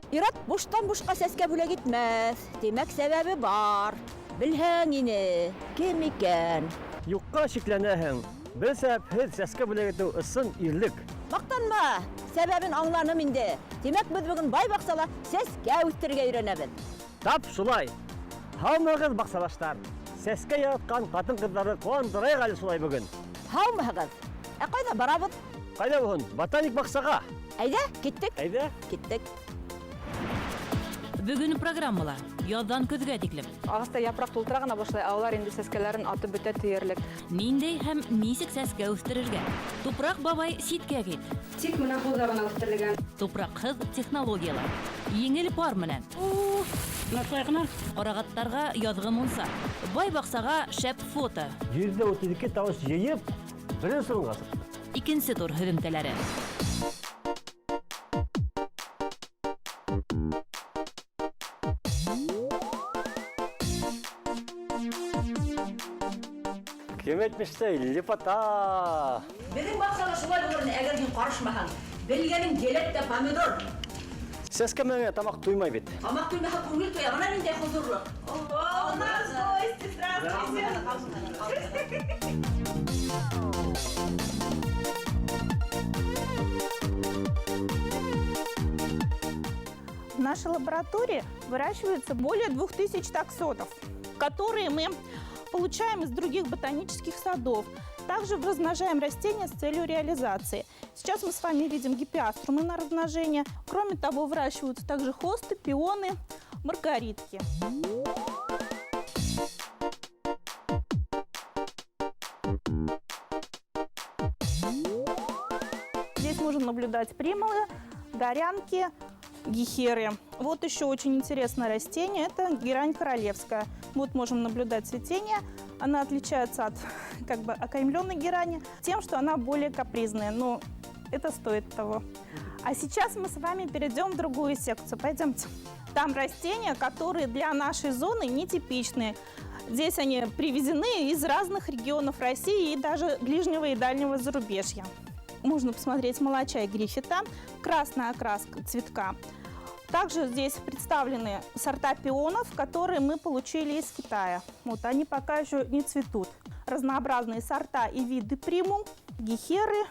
Ир-ат буштан бушҡа сәскә бүләк итмәҫ. Тимәк, сәбәбе бар. Белһәң ине, кем икән? Юҡҡа шикләнәһең. Бер сәбәпһеҙ сәскә бүләк итеү ысын ирлек. Маҡтанма, сәбәбен аңланым инде. Тимәк, беҙ бөгөн бай баҡсала сәскә үҫтерергә өйрәнәбеҙ. Тап шулай. Һаумыһығыҙ, баҡсалаштар. Сәскә яратҡан ҡатын-ҡыҙҙарҙы ҡыуандырайыҡ әле шулай бөгөн. Һаумыһығыҙ. Ә ҡайҙа барабыҙ? Ҡайҙа булһын? Ботаник баҡсаға. Әйҙә, киттек. Әйҙә. Киттек. Бөгөн программала яҙҙан көҙгә тиклем. Ағаста япраҡ тултыра ғына башлай, ә улар инде сәскәләрен атып бөтә тиерлек. Ниндәй һәм нисек сәскә үҫтерергә? Тупраҡ бабай ситкә кит. Тик менә ҡулда ғына үҫтерелгән. Тупраҡһыҙ технологиялар. Еңел пар менән. Ҡарағаттарға яҙғы мунса. Бай баҡсаға шәп фото. 132 тауыш йыйып, беренсе урынға сыҡты. Икенсе тур һөҙөмтәләре. Кем әйтмешләй, лепота. Беҙҙең баҡсала шулай булыр ине, әгәр һин ҡарышмаһаң. Белгәнең еләк тә помидор. Сәскә менән генә тамаҡ туймай бит. Тамаҡ туймаһа күңел туя. Бына ниндәй хозурлыҡ. У нас гости, здравствуйте. В нашей лаборатории выращивается более 2000 таксонов, которые мы получаем из других ботанических садов. Также размножаем растения с целью реализации. Сейчас мы с вами видим гиппиаструмы на размножение. Кроме того, выращиваются также хосты, пионы, маргаритки. Здесь можно наблюдать примулы, горянки, гехеры. Вот еще очень интересное растение, это герань королевская. Вот можем наблюдать цветение. Она отличается от как бы окаймленной герани тем, что она более капризная, но это стоит того. А сейчас мы с вами перейдем в другую секцию. Пойдемте. Там растения, которые для нашей зоны нетипичные. Здесь они привезены из разных регионов России и даже ближнего и дальнего зарубежья. Можно посмотреть молочай Гриффита, красная окраска цветка. Также здесь представлены сорта пионов, которые мы получили из Китая. Вот они пока еще не цветут. Разнообразные сорта и виды примул, гехеры,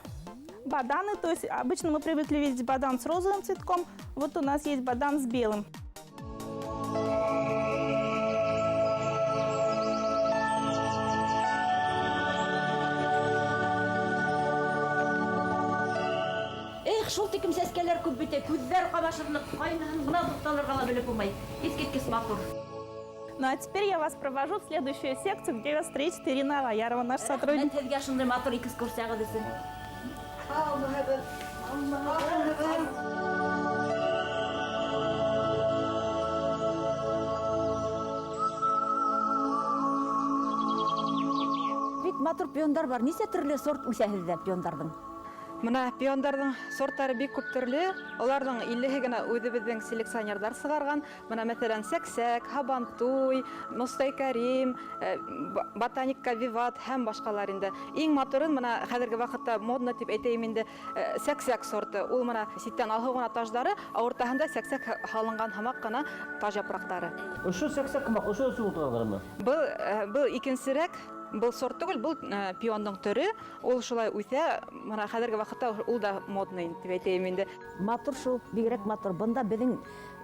баданы. То есть обычно мы привыкли видеть бадан с розовым цветком. Вот у нас есть бадан с белым. Эх, шул тиклем сәскәләр күп бит, күҙҙәр ҡамашырлыҡ, ҡайныһын ғына туҡталырға ла белеп булмай. Иҫ киткес матур. Ну а теперь я вас провожу в следующую секцию, где вас встретит Ирина Алаярова, наш сотрудник. Рәхмәт һеҙгә шундай матур экскурсияғыҙ өсөн. Һаумыһығыҙ. Һаумыһығыҙ. Бик матур пиондар бар. Нисә төрлө сорт үҫә һеҙҙә пиондарҙың? Бына пиондарҙың сорттары бик күп төрлө. Уларҙың иллеһе генә үҙебеҙҙең селекционерҙар сығарған. Бына, мәҫәлән, сәксәк, һабантуй, Мостай Кәрим, ботаникка виват һәм башҡалар инде. Иң матурын бына хәҙерге ваҡытта модно тип әйтәйем инде, сәксәк сорты. Ул бына ситтән алһыу ғына таждары, ә уртаһында сәксәк һалынған һымаҡ ҡына таж япраҡтары. Ошо сәксәк һымаҡ, ошо өсөн ултырғандармы? Был икенсерәк. Был сорт түгел, был пиондың төрө. Ул шулай үҫә, бына хәҙерге ваҡытта ул да модный тип әйтәйем инде. Матур шул, бигерәк матур. Бында беҙҙең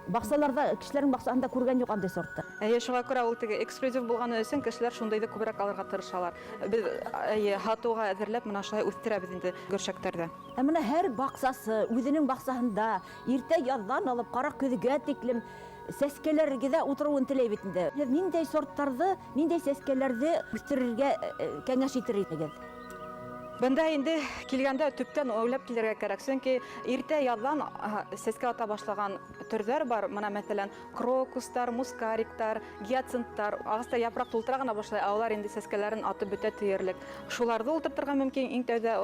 баҡсаларҙа, кешеләрҙең баҡсаһында күргән юҡ андай сортты. Әйе, шуға күрә ул теге эксклюзив булғаны өсөн кешеләр шундайҙы күберәк алырға тырышалар. Беҙ, әйе, һатыуға әҙерләп бына шулай үҫтерәбеҙ инде көршәктәрҙә. Ә бына һәр баҡсасы үҙенең баҡсаһында иртә яҙҙан алып ҡара көҙгә тиклем сәскәләргә ултырыуын теләй бит инде. Һеҙ ниндәй сорттарҙы, ниндәй сәскәләрҙе үҫтерергә кәңәш итер инегеҙ? Бында инде килгәндә төптән уйлап килергә кәрәк, сөнки иртә яҙҙан сәскә ата башлаған төрҙәр бар. Бына, мәҫәлән, крокустар, мускариктар, гиацинттар. Ағаста япраҡ тултыра ғына башлай, ә улар инде сәскәләрен атып бөтә тиерлек. Шуларҙы ултыртырға мөмкин иң тәүҙә.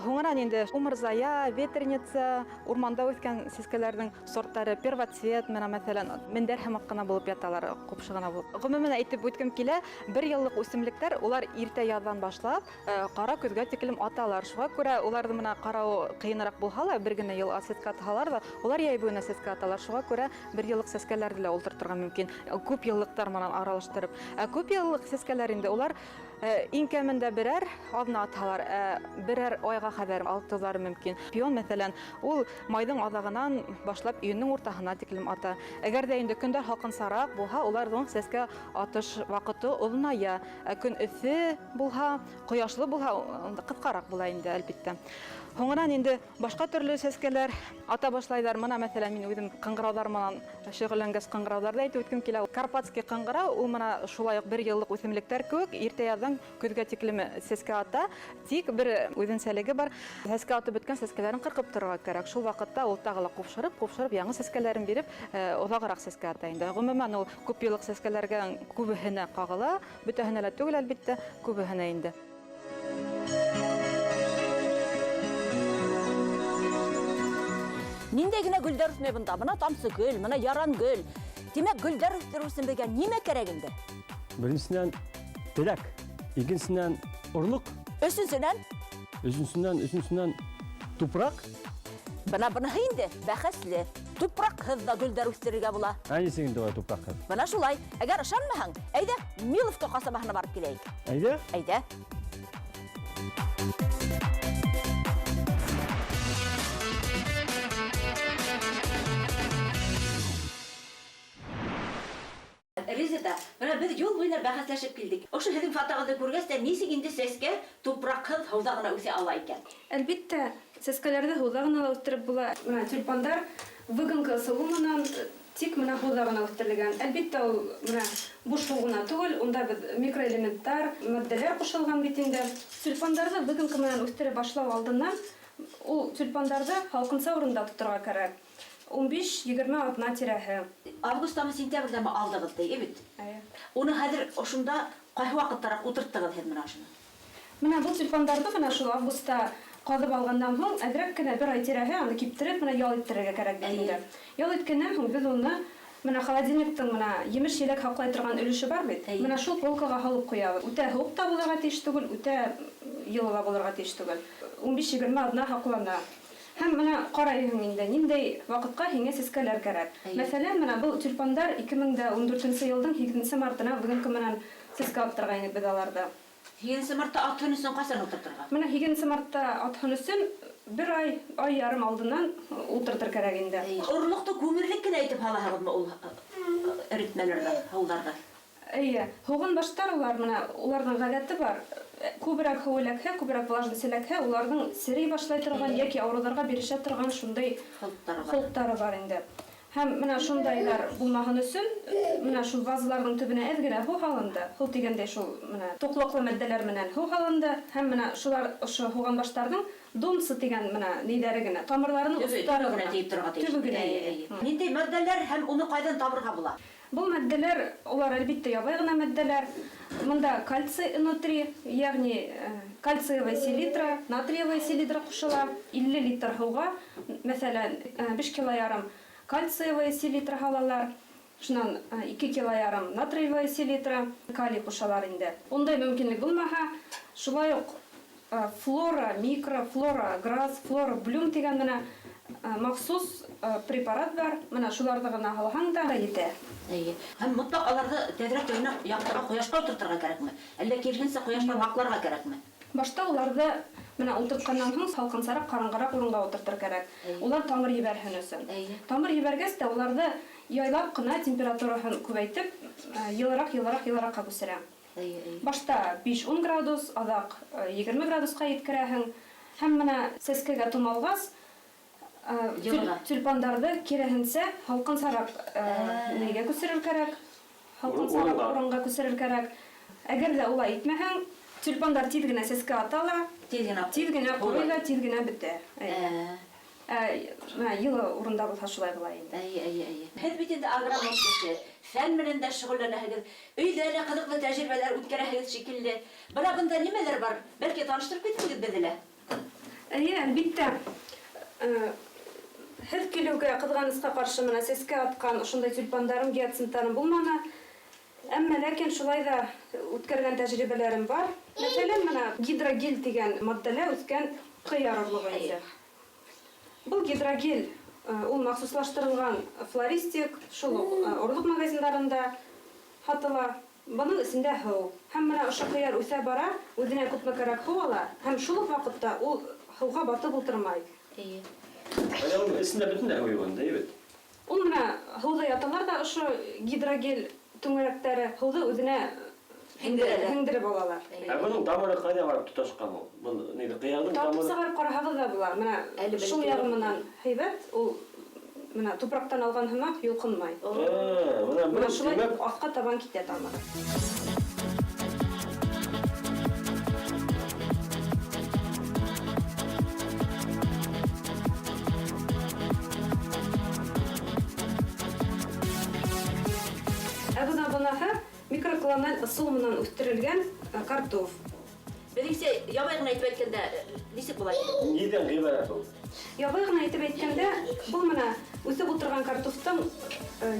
Һуңынан инде умырзая, ветреница, урманда үҫкән сәскәләрҙең сорттары, первоцвет, бына, мәҫәлән, мендәр һымаҡ ҡына булып яталар, ҡупшы ғына булып. Ғөмүмән әйтеп үткем килә, бер йыллыҡ үҫемлектәр улар иртә яҙҙан башлап, ҡара көҙгә тиклем тиклем аталар. Шуға күрә уларҙы менә ҡарау ҡыйыныраҡ булһа ла, бер генә йыл сәскә атһалар ҙа, улар йәй буйына сәскә аталар. Шуға күрә бер йыллыҡ сәскәләрҙе лә ултыртырға мөмкин, күп йыллыҡтар менән аралаштырып. Ә күп йыллыҡ сәскәләр инде улар иң кәмендә берәр аҙна атһалар, берәр айға хәҙәр атыуҙары мөмкин. Пион, мәҫәлән, ул майҙың аҙағынан башлап июнең уртаһына тиклем ата. Әгәр ҙә инде көндәр һалҡынсараҡ булһа, уларҙың сәскә атыш ваҡыты оҙоная. Ә көн эҫе булһа, ҡояшлы булһа, ҡыҫҡараҡ була инде, әлбиттә. Һуңынан инде башҡа төрлө сәскәләр ата башлайҙар. Мына, мәҫәлән, мин үҙем ҡыңғырауҙар менән шөғөлләнгәс, ҡыңғырауҙарҙы әйтеп үткем килә. Карпатский ҡыңғырау, ул мына шулай уҡ бер йыллыҡ үҫемлектәр кеүек, иртә яҙҙан көҙгә тиклем сәскә ата. Тик бер үҙенсәлеге бар: сәскә атып бөткән сәскәләрен ҡырҡып торорға кәрәк. Шул ваҡытта ул тағы ла ҡупшырып, ҡупшырып яңы сәскәләрен биреп, оҙағыраҡ сәскә ата инде. Ғөмүмән, ул күп йыллыҡ сәскәләргә күбеһенә ҡағыла, бөтәһенә лә түгел, әлбиттә, күбеһенә инде. Ниндәй генә гөлдәр үҫмәй бында? Бына тамсы гөл, бына яран гөл. Тимәк, гөлдәр үҫтереү өсөн беҙгә нимә кәрәк инде? Беренсенән, теләк. Икенсенән, орлоҡ. Өсөнсөнән? Өсөнсөнән тупраҡ. Бына быныһы инде бәхәсле. Тупраҡһыҙ ҙа гөлдәр үҫтерергә була. Ә нисек инде улай тупраҡһыҙ? Бына шулай. Әгәр ышанмаһаң, әйҙә Миловка ҡасабаһына барып киләйек. Әйҙә? Әйҙә. Резеда, бына беҙ юл буйына бәхәсләшеп килдек. Ошо һеҙҙең фотоғыҙҙы күргәс тә, нисек инде сәскә тупраҡһыҙ һыуҙа ғына үҫә ала икән? Әлбиттә, сәскәләрҙе һыуҙа ғына ла үҫтереп була. Бына тюльпандар выгонка ысулы менән тик бына һыуҙа ғына үҫтерелгән. Әлбиттә, ул бына буш һыу ғына түгел, унда беҙ микроэлементтар, матдәләр ҡушылған бит инде. Тюльпандарҙы выгонка менән үҫтерә башлау алдынан ул тюльпандарҙы һалҡынса урында тоторға кәрәк. Ун биш-егерме аҙна тирәһе. Августамы, сентябрҙәме алдығыҙ ти, бит? Эйе. Уны хәҙер ошонда ҡайһы ваҡыттараҡ ултырттығыҙ һеҙ бына ошоно? Бына был тюльпандарҙы бына шул августта ҡаҙып алғандан һуң әҙерәк кенә бер ай тирәһе аны киптереп, бына ял иттерергә кәрәк бит инде. Ял иткәннән һуң беҙ уны бына холодильниктың бына емеш-еләк һаҡлай торған өлөшө бар бит. Бына шул полкаға һалып ҡуябыҙ. Үтә һыуыҡ та булырға тейеш түгел, үтә йылы ла булырға тейеш түгел. Ун биш-егерме аҙна һаҡлана. Һәм бына ҡарайһың инде, ниндәй ваҡытҡа һиңә сәскәләр кәрәк. Мәҫәлән, бына был тюльпандар ике мең дә ун дүртенсе йылдың һигеҙенсе мартына бөгөнгө менән сәскә аттырған инек беҙ аларҙы. Һигеҙенсе мартта атһын өсөн ҡасан ултыртырға? Бына һигеҙенсе мартта атһын өсөн бер ай, ай ярым алдынан ултыртыр кәрәк инде. Орлоҡто күмерлек кенә итеп һалаһығыҙмы ул эретмәләрҙә, һыуҙарҙа? Эйе, һыуған баштар улар, бына уларҙың ғәҙәте бар. Күберәк һыу эләкһә, күберәк влажность эләкһә, уларҙың серей башлай торған йәки ауырыуҙарға бирешә торған шундай Холҡтары бар. холҡтары бар инде. Һәм бына шундайҙар булмаһын өсөн, бына шул вазаларҙың төбөнә әҙ генә һыу һалынды. Һыу тигәндәй шул бына тоҡлоҡло матдәләр менән һыу һалынды. Һәм бына шулар ошо һуған баштарҙың донсы тигән бына ниҙәре генә, тамырҙарының Төбө, остары төбө генә генә. тейеп торорға тейеш. Төбө генә. Эйе, эйе. Ниндәй матдәләр һәм уны ҡайҙан табырға була? Был матдәләр, улар әлбиттә ябай ғына матдәләр. Мында кальций внутри, ягъни кальциевая селитра, натриевая селитра ҡушыла. 50 литр һыуға, мәҫәлән, биш кило ярым кальциевая селитра һалалар. Шунан ике кило ярым натриевая селитра, калий ҡушалар инде. Ундай мөмкинлек булмаһа, шулай уҡ флора, микрофлора, грас, флора, блюм тигән менә махсус препарат бар. Менә шуларҙы ғына һалһаң да етә. Эйе. Һәм мотлаҡ аларҙы тәҙрә төбөнә яҡтыға ҡояшҡа ултыртырға кәрәкме? Әллә киреһенсә ҡояштан һаҡларға кәрәкме? Башта уларҙы менә ултыртҡандан һуң һалҡынсараҡ, ҡараңғыраҡ урынға ултыртыр кәрәк. Улар тамыр ебәрһен өсөн. Тамыр ебәргәс тә уларҙы яйлап ҡына температураһын күбәйтеп, йылыраҡ, йылыраҡ, йылыраққа күсерә. Башта биш-ун градус, аҙаҡ егерме градусҡа еткерәһең. Һәм менә сәскәгә томалғас, Йылыға. тюльпандарҙы киреһенсә һалҡынсараҡ нигә күсерер кәрәк? Һалҡынсараҡ Урынға. урынға күсерер кәрәк. Әгәр ҙә улай итмәһәң, тюльпандар тиҙ генә сәскә ата ла, Тиҙ генә тиҙ генә ҡуй. ҡуй ҙа, тиҙ генә бөтә. Эйе. Менә йылы урында булһа шулай була инде. Эйе, эйе, эйе. Һеҙ бит инде агроном кеше, фән менән дә шөғөлләнәһегеҙ, өйҙә лә ҡыҙыҡлы тәжрибәләр үткәрәһегеҙ шикелле. Бына бында нимәләр бар? Бәлки таныштырып китерһегеҙ беҙҙе лә? Эйе, әлбиттә. Һеҙ килеүгә ҡыҙғанысҡа ҡаршы менә сәскә атҡан ошондай тюльпандарым, гиацинттарым булманы. Әммә ләкин шулай ҙа үткәргән тәжрибәләрем бар. Мәҫәлән, мына гидрогель тигән матдәлә үҫкән ҡыяр орлоғо инде. Был гидрогель ул махсуслаштырылған флористик, шул уҡ орлоҡ магазиндарында һатыла. Бының эсендә һыу. Һәм мына ошо ҡыяр үҫә бара, үҙенә күпме кәрәк һыу ала, һәм шул уҡ ваҡытта ул һыуға батып ултырмай. Эйе. Ә уның эсендә бөтөнләй һыу юҡ инде, әйе бит? Ул мына һыуҙа яталар ҙа ошо гидрогель түңәрәктәре һыуҙы үҙенә Һеңдерәләр. һеңдереп алалар. Ә бының тамыры ҡайҙа барып тоташҡан ул? Был ниҙе, ҡыярҙың Тартып тамыры? сығарып ҡараһағыҙ ҙа була. Мына Әле шул бәлки яғы менән һәйбәт, ул мына тупраҡтан алған һымаҡ йолҡонмай. Мына Мына был шулай тимәк аҫҡа табан китә тамыры. Ә бына быныһы микроклональ ысул менән үҫтерелгән картоф. Беҙҙеңсә ябай ғына итеп әйткәндә, нисек була инде? Ниҙән ғибәрәт ул? Ябай ғына итеп әйткәндә, был мына үҫеп ултырған картофтың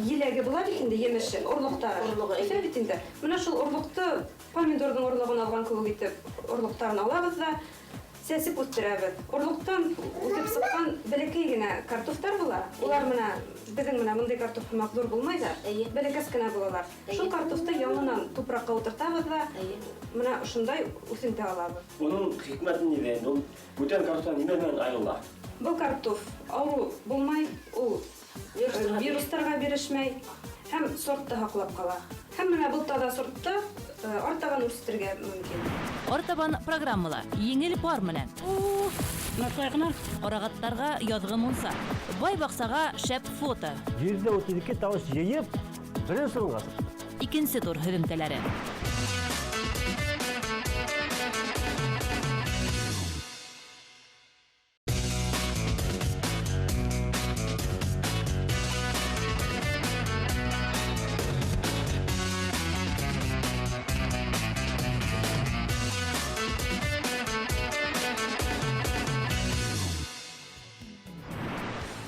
еләге була бит инде, емеше, орлоҡтары. Орлоғо, Үҫә бит инде. Мына шул орлоҡто помидорҙың орлоғон алған кеүек итеп орлоҡтарын алабыҙ ҙа сәсеп үҫтерәбеҙ. Орлоҡтан үҫеп сыҡҡан бәләкәй генә картофтар була. Улар мына беҙҙең мына бындай картоф һымаҡ ҙур булмайҙар. Эйе. Бәләкәс кенә булалар. Эйе. Шул картофты яңынан тупраҡҡа ултыртабыҙ ҙа, Эйе. мына ошондай үҫентә алабыҙ. Уның хикмәте ниҙә инде? Ул бүтән картофтан нимә менән айырыла? Был картоф ауырыу булмай, ул Вирустарға вирустарға бирешмәй һәм сортты һаҡлап ҡала. Һәм мына был таҙа сортты артабан үҫтерергә мөмкин. Артабан программала еңел пар менән. Ҡарағаттарға яҙғы мунса. Бай баҡсаға шәп фото. 132 тауыш йыйып, беренсе урынға сыҡты. Икенсе тур һөҙөмтәләре.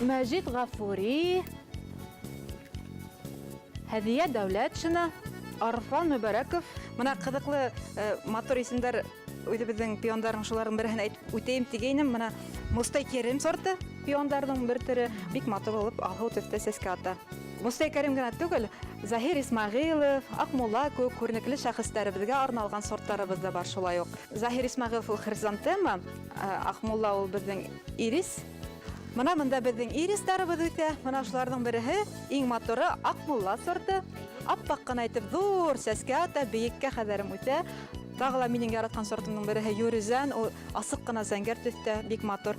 Мәжит Ғафури, Һәҙиә Дәүләтшина, Арыҫлан Мөбәрәков. Мына ҡыҙыҡлы матур исемдәр үҙебеҙҙең пиондарҙың шуларҙың береһен әйтеп үтәйем тигәйнем. Мына Мостай Кәрим сорты пиондарҙың бер төрө бик матур булып алһыу төҫтә сәскә ата. Мостай Кәрим генә түгел, Заһир Исмәғилов, Аҡмулла кеүек күренекле шәхестәребеҙгә арналған сорттарыбыҙ ҙа бар шулай уҡ. Заһир Исмәғилов ул хризантема, Аҡмулла ул беҙҙең ирис. Мына бында беҙҙең иристарыбыҙ үҫә. Мына шуларҙың береһе, иң матуры Аҡмулла сорты. Аппаҡ ҡына итеп ҙур сәскә ата, бейеккә хәҙәрем үҫә. Тағы ла минең яратҡан сортымдың береһе Юризән, ул асыҡ ҡына зәңгәр төҫтә, бик матур.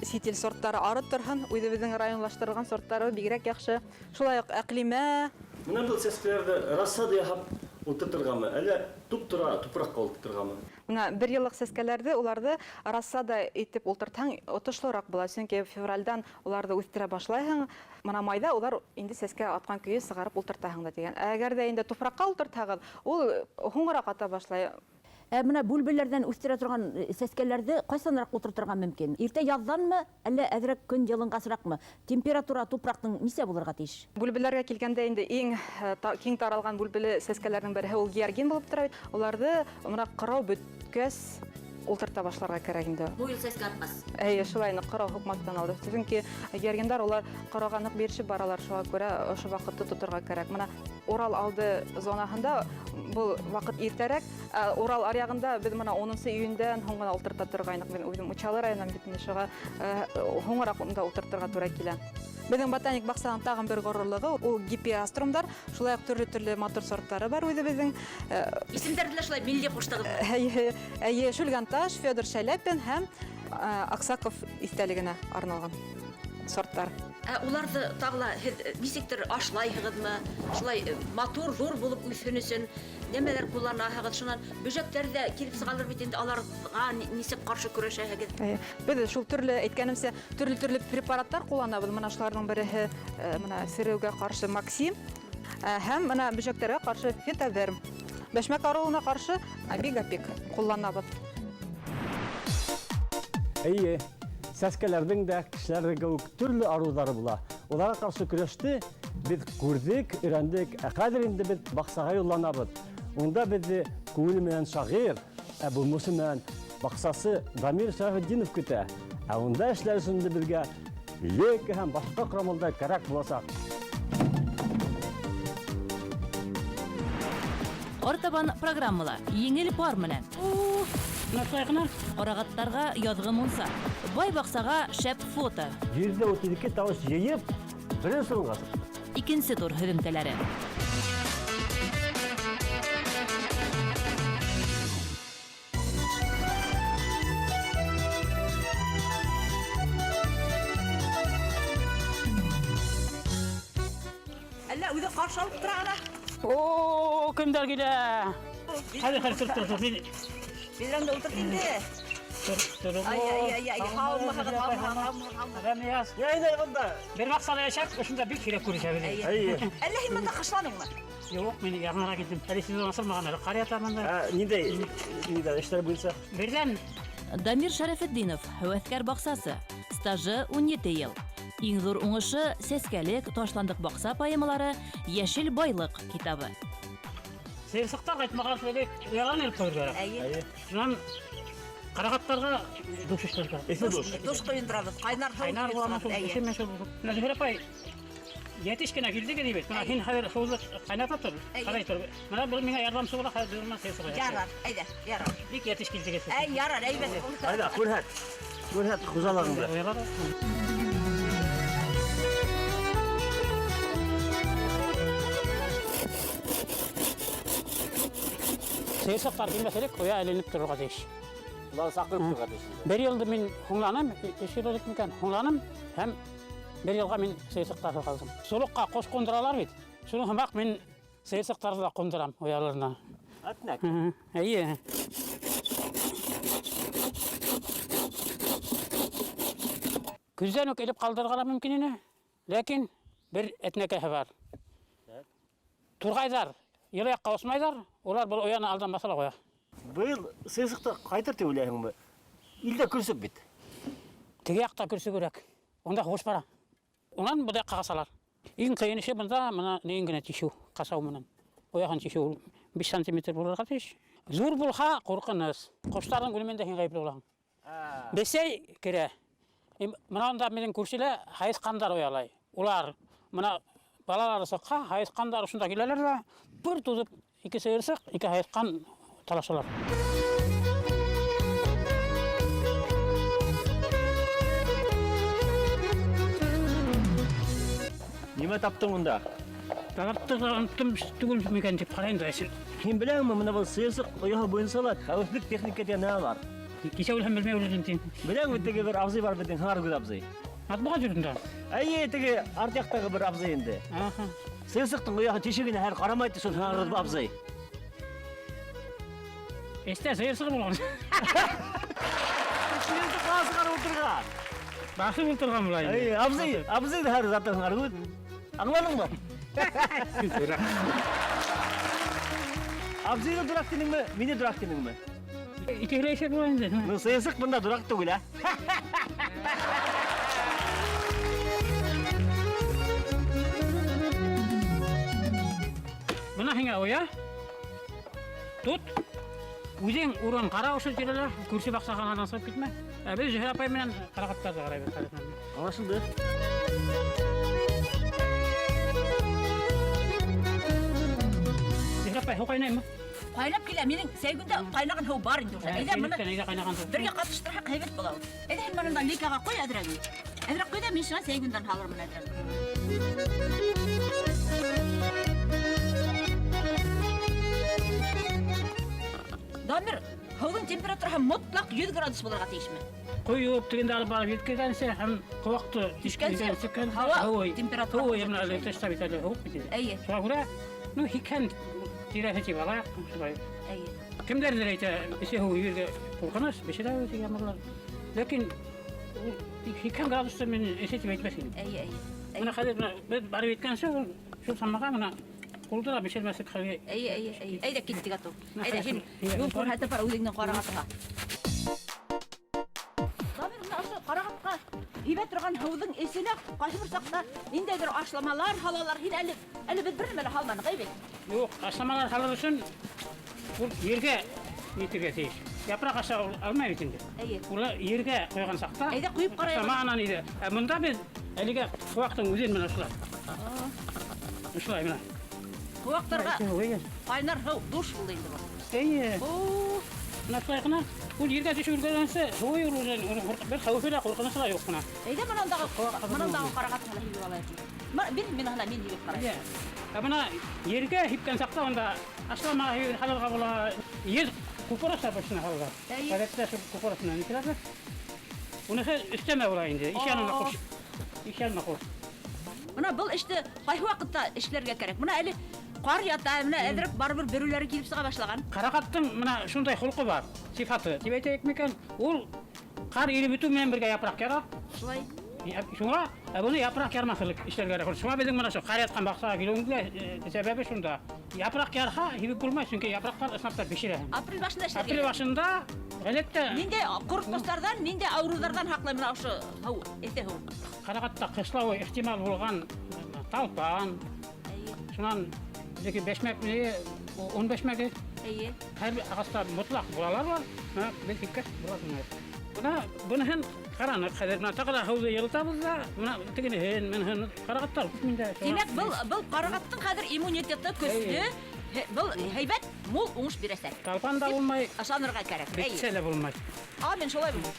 Сит ил сорттары ары торһон, үҙебеҙҙең районлаштырылған сорттары бигерәк яҡшы. Шулай уҡ Әҡлимә. Мына был сәскәләрҙе рассада яһап ултыртырғамы, әллә туп-тура тупраҡҡа ултыртырғамы? Мына бер йыллыҡ сәскәләрҙе уларҙы рассада итеп ултыртһаң отошлораҡ була, сөнки февралдән уларҙы үҫтерә башлайһың. Мына майҙа улар инде сәскә атҡан көйө сығарып ултыртаһың да тигән. Әгәр ҙә инде тупраҡҡа ултыртһағыҙ, ул һуңыраҡ ата башлай. Ә мына бүлбеләрҙән үҫтерә торған сәскәләрҙе ҡайсаныраҡ ултыртырға мөмкин? Иртә яҙҙанмы, әллә әҙерәк көн йылынғасыраҡмы? Температура тупраҡтың нисә булырға тейеш? Бүлбеләргә килгәндә инде иң киң таралған бүлбеле сәскәләрҙең береһе ул георгин булып тора бит. Уларҙы мына ҡырау бөткәс ултырта башларға кәрәк инде. Был йыл сәскә атмаҫ. Эйе, шулай инде, ҡырау һуҡмаҫтан алды. Сөнки георгиндар улар ҡырауға ныҡ бирешеп баралар, шуға күрә ошо ваҡытты тоторға кәрәк. Мына Урал алды зонаһында был ваҡыт иртәрәк, ә Урал аръяғында беҙ мына 10 июндән һуң ғына ултырта торғайныҡ. Мин үҙем Учалы районынан бит инде, шуға һуңыраҡ унда ултыртырға тура килә. Беҙҙең ботаник баҡсаның тағын бер ғорурлығы ул гиппеаструмдар, шулай уҡ төрлө-төрлө матур сорттары бар үҙебеҙҙең. Исемдәрҙе лә шулай милли ҡуштығыҙ. Эйе, эйе, Шүлгәнташ, Федор Шәләпин һәм Аксаков иҫтәлегенә арналған сорттар. Ә уларҙы тағы ла һеҙ нисектер ашлайһығыҙмы? Шулай матур, ҙур булып үҫһен өсөн нәмәләр ҡулланаһығыҙ? Шунан бөжәктәр ҙә килеп сығалыр бит инде, аларға нисек ҡаршы көрәшәһегеҙ? Эйе, беҙ шул төрлө, әйткәнемсә, төрлө-төрлө препараттар ҡулланабыҙ. Мына шуларҙың береһе мына сереүгә ҡаршы Максим, һәм мына бөжәктәргә ҡаршы Фитоверм. Бәшмәк ауырыуына ҡаршы Абигапик ҡулланабыҙ. Эйе, сәскәләрҙең дә кешеләрҙең кеүек төрлө ауырыуҙары була. Уларға ҡаршы көрәште беҙ күрҙек, өйрәндек. Ә хәҙер инде беҙ баҡсаға юлланабыҙ. Унда беҙҙе күңеле менән шағир Ә булмышы менән баҡсасы Дамир Шәрәфетдинов көтә. Ә унда эшләр өсөн инде беҙгә лейка һәм башҡа ҡорамалдар кәрәк буласаҡ. Артабан программала еңел пар менән. Ҡарағаттарға яҙғы мунса. Бай баҡсаға шәп фото. 132 тауыш йыйып, беренсе урынға сыҡты. Икенсе тур һөҙөмтәләре. Әллә үҙе ҡаршы алып тора ғына. О, кемдәр килә? Хәҙер, хәҙер, тор, тор, тор. Мин Биләңде ултырт инде. тор, тор. Ай, ай, ай, ай, һаумыһығыҙ, һаумыһығыҙ, һаумыһығыҙ. Рәмияз. Әйҙә бында. Бер баҡсала йәшәп, ошонда бик һирәк күрешәбеҙ. Әйе. Әллә һин бында ҡышланыңмы? Юҡ, мин яңыраҡ килдем. Әле сезон асылмаған әле. Ҡар ята бында. Ә, ниндәй, ниндәй эштәр буйынса? Берҙән Дамир Шәрәфетдинов, һәүәҫкәр баҡсасы. Стажы 17 йыл. Иң ҙур уңышы сәскәлек, ташландыҡ баҡса поэмалары, Йәшел байлыҡ китабы. Сыйырсыҡтар ҡайтмаған элек уялан элеп ҡуйырға кәрәк. Әйе. Шунан ҡарағаттарға душ эшләргә. Эҫе душ. Душ ҡойондорабыҙ. Ҡайнар һыу. Ҡайнар буламы шул, Әйе. эсеме шул. Менә Зөһрә апай, йәтеш кенә килдегеҙ бит. Менә һин хәҙер һыуҙы ҡайната тор, Әйе. ҡарай тор. Менә был миңа ярҙамсы була, хәҙер беҙ менән сыйырсыҡ яһайбыҙ. Ярар, әйҙә, ярар. Бик йәтеш килдегеҙ. Әй, ярар, әйбәт. Әйҙә, күрһәт. Күрһәт хужалығыңды. Уялар. Сыйырсыҡтар килмәҫ элек оя эленеп торорға тейеш. Улар саҡырып торорға тейеш. Бер йылды мин һуңланым, өс йыл элек микән, һуңланым һәм бер йылға мин сыйырсыҡтарҙы ҡалдым. Солоҡҡа ҡош ҡундыралар бит. Шуның һымаҡ мин сыйырсыҡтарҙы ла ҡундырам ояларына. Әтнәк. Эйе. Көҙҙән үк элеп ҡалдырырға ла мөмкин ине, ләкин бер әтнәкәһе бар. Турғайҙар йылы яҡҡа осмайҙар, улар был ояны алдан баҫа ла ҡуя. Быйыл сыйырсыҡты ҡайтыр тип уйлайһыңмы? Илдә көрсөк бит. Теге яҡта көрсөгөрәк. Унда һуғыш бара. Унан был яҡҡа ҡасалар. Иң ҡыйын эше бында мына нейен генә тишеү, ҡасау менән. Ояһын тишеү ул 5 сантиметр булырға тейеш. Ҙур булһа ҡурҡыныс. Ҡоштарҙың үлеменә һин ғәйепле булаһың. Бесәй керә. Мына унда минең күршелә һайыҫҡандар оялай. Улар мына балалары сыҡһа, һайыҫҡандар ошонда киләләр ҙә, бер туҙып ике сыйырсыҡ, ике һайыҫҡан талашалар. Нимә таптың унда? Таҙарттырға оноттом түгел микән тип ҡарайым да әсел. Һин беләһеңме, мына был сыйырсыҡ ояһы буйынса ла хәүефлек техника тигән нәмә бар. Кисә үлһәм белмәй үлермен тим. Беләһеңме, теге бер абзый бар беҙҙең, Һыңар абзый. Матбуғат йортонда. Әйе, теге арт яҡтағы бер абзый инде. Аха. Сыйырсыҡтың ояһы тишегенә һәр ҡарамай шул Һыңар абзый. Эстә сыйырсыҡ булған. Сыйырсыҡ баҫыған ултырған. Баҫып ултырған була инде. Әйе, абзый, абзый ҙа һәр заты Һыңар күҙ. Аңланыңмы? Абзыйҙы дурак тинеңме, мине дурак тинеңме? Икеһе лә иҫәп була инде. Ну, сыйырсыҡ бында дурак түгел, ә? Бына һиңә оя. Тот. Үҙең урын ҡара ошо тирәлә, күрше баҡсахананан сығып китмә. Ә беҙ Зөһрә апай менән ҡарағаттарҙы ҡарайбыҙ хәҙер. Аңлашылды. Зөһрә апай, һыу ҡайнаймы? Ҡайнап килә, минең сәйгүндә ҡайнаған һыу бар инде уже. Әйҙә быны Әйҙә ҡайнаған һыу. бергә ҡатыштырһаҡ һәйбәт була ул. Әйҙә һин бында лейкаға ҡуй әҙерәк. Әҙерәк ҡуй ҙа мин шуға сәйгүндән һалырмын әҙерәк. Дамир, һыуҙың температураһы мотлаҡ 100 градус булырға тейешме? Ҡойоп тегендә алып барып еткергәнсе һәм ҡыуаҡты Тишкәнсе, тишкәнсе, һауа һыуы, температура һыуы менән әле тышта бит әле һыуыҡ бит инде. Эйе. Шуға күрә, ну, һикһән тирәһе тип алайыҡ, шулай. Эйе. Кемдәрҙер әйтә, эсе һыу ергә ҡурҡыныс, бешерә тигән булалар. Ләкин һикһән градуста мин эсе тип әйтмәҫ инем. Эйе, эйе. Мына хәҙер мына беҙ барып еткәнсе, ул шул самаға мына ҡулды ла бешермәҫлек хәлгә. Эйе, эйе, эйе. Әйҙә киттек атыу. Мына Әйҙә, хәҙер һин эйе, юл бар. күрһәтеп бар үҙеңдең ҡарағатыңа. Дамир, мына ошо ҡарағатҡа һибә торған һыуҙың эсенә ҡайһы бер саҡта ниндәйҙер ашламалар һалалар. Һин әле беҙ бер нәмә лә һалманыҡ, әй бит? Юҡ, ашламалар һалыр өсөн ул ергә етергә тейеш. Япраҡ аша алмай бит инде. Әйе. Улар ергә ҡуйған саҡта. Әйҙә ҡуйып ҡарайыҡ. Ашлама анан иде. Ә бында беҙ әлегә ҡыуаҡтың үҙен менә шулай. Шулай менә. Ҡыуаҡтарға ҡайнар һыу, душ булды инде был. Эйе. Менә шулай ғына. Ул ергә төшөп өлгөргәнсе, һыу юр бер хәүефе лә, ҡурҡынысы ла юҡ бына. Әйҙә мынандағы ҡарағатты ла һибеп алайыҡ. Мин мин мин һибеп ҡарайым. Ә бына ергә һипкән саҡта унда ашлама һалырға була. Ер купороса башына һалырға. Ғәҙәттә шул купорос менән ителәләр. Уныһы өҫтәмә була инде. Иш янына ҡуш. Иш янына ҡуш. Бына был эште ҡайһы ваҡытта эшләргә кәрәк. Бына әле ҡар ята, бына әҙерәк барыбер бөрөләре килеп сыға башлаған. Ҡарағаттың бына шундай холҡо бар, сифаты. Тип әйтәйек микән? Ул ҡар иреп бөтөү менән бергә япраҡ яра. Шулай. Шуңа быны япраҡ ярмаҫлыҡ эшләргә кәрәк. Шуңа беҙҙең бына шул ҡар ятҡан баҡсаға килеүебеҙгә сәбәбе шунда. Япраҡ ярһа, һибеп булмай, сөнки япраҡтар ысынлап та бешерә. Апрель башында эшләргә. Апрель башында ғәҙәттә ниндәй ҡоротҡостарҙан, ниндәй ауырыуҙарҙан һаҡлай бына ошо һыу, эҫе һыу? Ҡарағатта ҡышлауы ихтимал булған талпан. Шунан беҙҙеке бәшмәк, ун бәшмәге. Эйе. Һәр бер ағаста мотлаҡ булалар бар. Бына беҙ киткәс була шундай. Бына быныһын ҡараныҡ, хәҙер бына тағы ла һыуҙы йылытабыҙ ҙа, бына тегенеһен, быныһын ҡарағаттар күп миндә. Тимәк, был ҡарағаттың хәҙер иммунитеты көслө, был һәйбәт, мул уңыш бирәсәк. Талпан да булмай. Ышанырға кәрәк. Бетсә лә булмай. Амин, шулай булыр.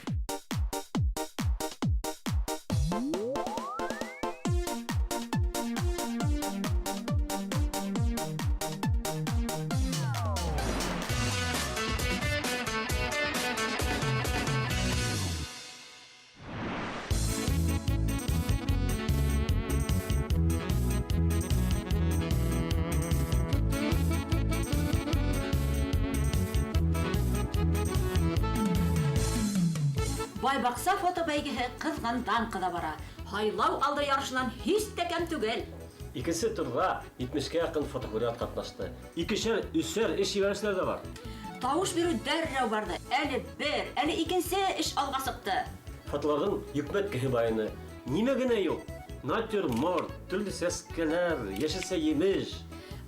Байбаҡса фото бәйгеһе ҡыҙғандан ҡыҙа бара. Һайлау алды ярышынан һис тә кәм түгел. Икенсе турҙа 70-кә яҡын фотокурьер ҡатнашты. Икешәр, өсәр эш ебәреүселәр ҙә бар. Тауыш биреү дәррәү барҙы. Әле бер, әле икенсе эш алға сыҡты. Фотоларҙың йөкмәткеһе байыны. Нимә генә юҡ? Натюрморт, төрлө сәскәләр, йәшелсә емеш.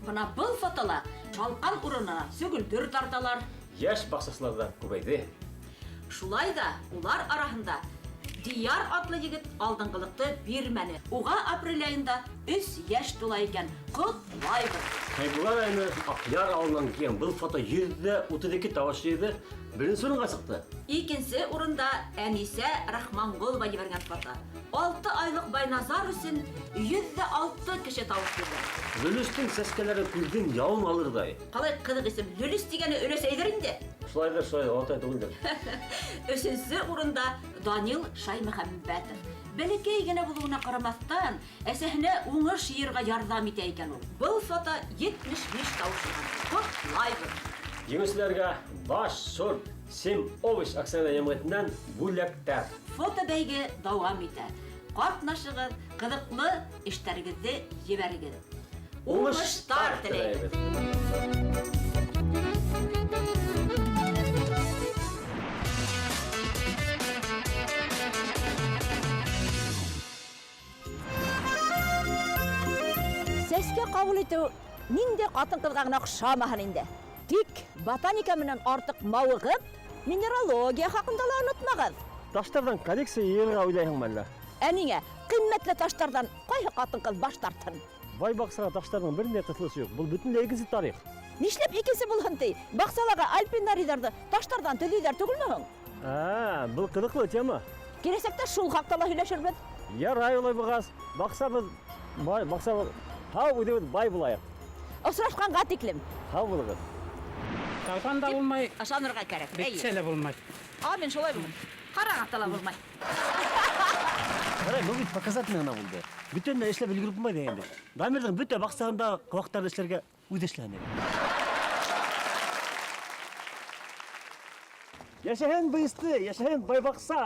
Бына был фотола шалҡан урынына сөгөлдөр тарталар. Йәш баҡсасылар ҙа күбәйҙе. Шулай ҙа улар араһында Дияр атлы егет алдынғылыҡты бирмәне. Уға апрель айында 3 йәш тула икән. Ҡотлайбыҙ. Хәйбулла районы Аҡъяр ауылынан килгән был фото 132 тауыш йыйҙы. Беренсе урынға сыҡты. Икенсе урында Әнисә Рахманғолова ебәргән фото. 6 айлыҡ Байназар өсөн 106 кеше тауыш бирҙе. Лөлөстөң сәскәләре күҙҙең яуын алырҙай. Ҡалай ҡыҙыҡ исем. Лөлөс тигәне өләсәйҙер инде. Шулайҙыр, шулай, олатай түгелдер. Өсөнсө урында Данил Шаймөхәмбәтов. Бәләкәй генә булыуына ҡарамаҫтан, әсәһенә уңыш йыйырға ярҙам итә икән ул. Был фото 75 тауыш йыйған. Ҡотлайбыҙ. Еңеүселәргә баш сорт Сем овощ акционер йәмғиәтенән бүләктәр. Фото бәйге дауам итә. Ҡатнашығыҙ, ҡыҙыҡлы эштәрегеҙҙе ебәрегеҙ. Уңыштар теләйбеҙ. Сәскә ҡабул итеү ниндәй ҡатын-ҡыҙға ғына оҡшамаһын инде. Тик ботаника менән артыҡ мауығып, минералогия хаҡында ла онотмағыҙ. Таштарҙан коллекция йыйырға уйлайһыңмы әллә? Ә ниңә? Ҡиммәтле таштарҙан ҡайһы ҡатын-ҡыҙ баш тартһын? Бай баҡсаға таштарҙың бер ниндәй ҡыҫылышы юҡ. Был бөтөнләй икенсе тарих. Нишләп икенсе булһын ти? Баҡсалағы альпинарийҙарҙы таштарҙан төҙөйҙәр түгелме һуң? Ә, был ҡыҙыҡлы тема. Киләсәктә шул хаҡта ла һөйләшербеҙ. Ярай улай булғас, баҡсабыҙ, бай, баҡсабыҙ, һау үҙебеҙ бай булайыҡ. Осрашҡанға тиклем. Һау булығыҙ. Талпан да булмай. Ышанырға кәрәк. Бетсә лә булмай. Амин, шулай булһын. Ҡарағатта ла булмай. Ҡарай, был бит показательный ғына булды. Бөтөнләй эшләп өлгөрөп булмай инде. Дамирҙың бөтә баҡсаһында ҡыуаҡтарҙы эшләргә үҙе эшләне. Йәшәһен быйысты, йәшәһен бай баҡса.